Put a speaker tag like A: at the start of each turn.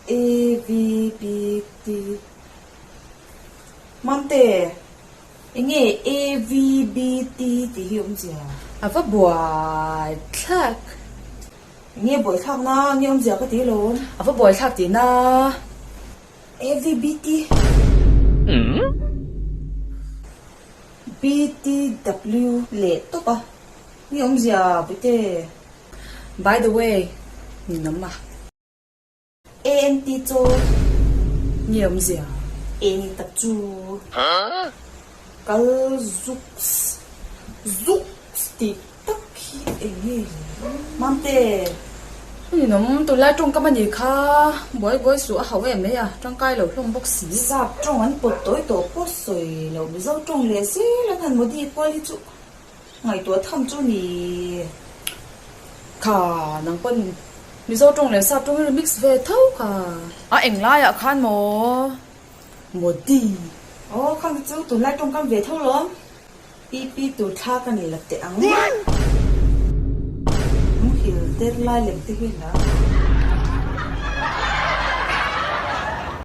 A: A V B T Mamte enge A V B T tih hi awmzia?
B: A va buaithlak.
A: Enge buaithlak na nge awmzia ka ti alawm.
B: A va buaithlak tih na.
A: A V B T B T W leh tawp a nge awmzia Puite?
B: By the way ninawm a.
A: ANT chu
B: nge awmzia?
A: Eng tak chu? Kal zuks zuks tih tak hi eng nge le? Mamte!
B: Ninawm, tunlai tawngkam a nih kha. Buai buai suh a hauh em mai a, tangkai lo hlawm bawk si.
A: Sap tawng an pawt tawi tawh pawh sawi loh Mizo tawng leh zel an han modi kual hi chu Ngaihtuah tham chu ni.
B: Kha, nang pawn Mizo tawng leh Sap tawng hi remix ve tho kha. A eng laiah khan maw?
A: Modi. Aw, khang te chu tunlai tawngkam ve tho lawm. PP tur thla ka nei la teh ang. Muhil der lai lem te hi la.